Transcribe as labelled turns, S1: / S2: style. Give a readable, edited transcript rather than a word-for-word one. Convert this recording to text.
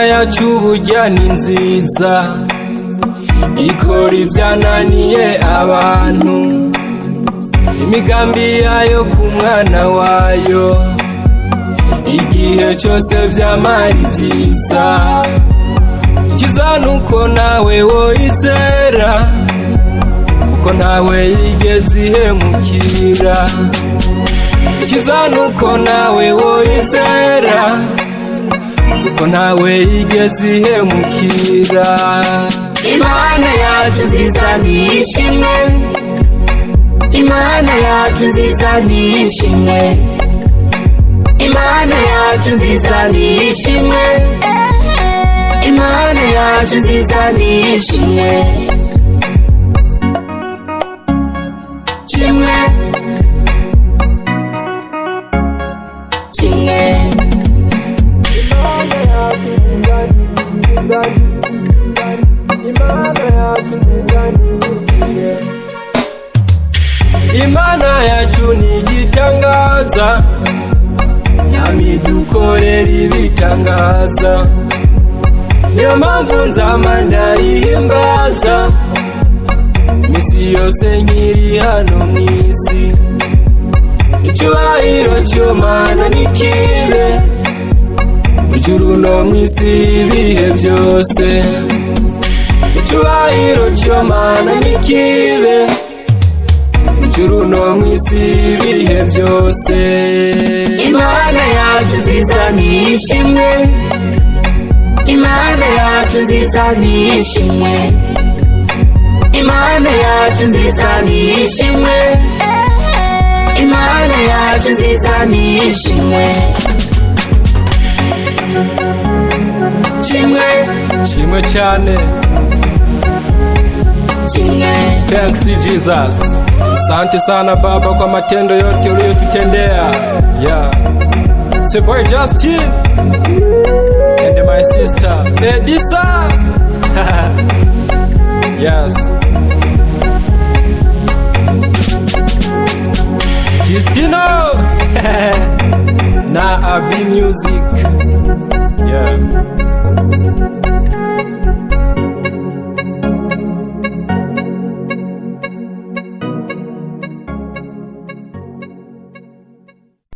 S1: Yacu burya ni nziza, ikora ibyananiye abantu. Imigambi yayo ku mwana wayo igihe cyose byamara byiza. Ikiza nuko nawe woyizera, kuko ntawe yigeze ihemukira. Ikiza nuko nawe woyizera, kuko ntawe yigeze ihemukira.
S2: Imana yacu nziza nishimwe, Imana yacu nziza nishimwe, Imana yacu nziza nishimwe, Imana yacu nziza nishimwe. Shimwe, shimwe.
S1: Imana yacu ni igitangaza, yamidukorera ibitangaza. Niyo mpamvu nzama ndayihimbaza misi yose nkiri hano mw'isi. Icyubahiro cy'Imana nikibe ijuru no mw'isi ibihe byose. Icyubahiro cy'Imana nikibe ijuru no mw'isi ibihe byose.
S2: Imana yacu nziza nishimwe, Imana yacu nziza nishimwe, Imana yacu nziza nishimwe, Imana yacu nziza nishimwe. Shimwe.
S1: Shimwe cyane.
S2: Shimwe.
S1: Thanks Jesus. Asante sana Baba kwa matendo yote uliyotutendea. Yeah. It's your boy Justin and my sister Edisa. Yes. Justino na Abi Music. Yeah.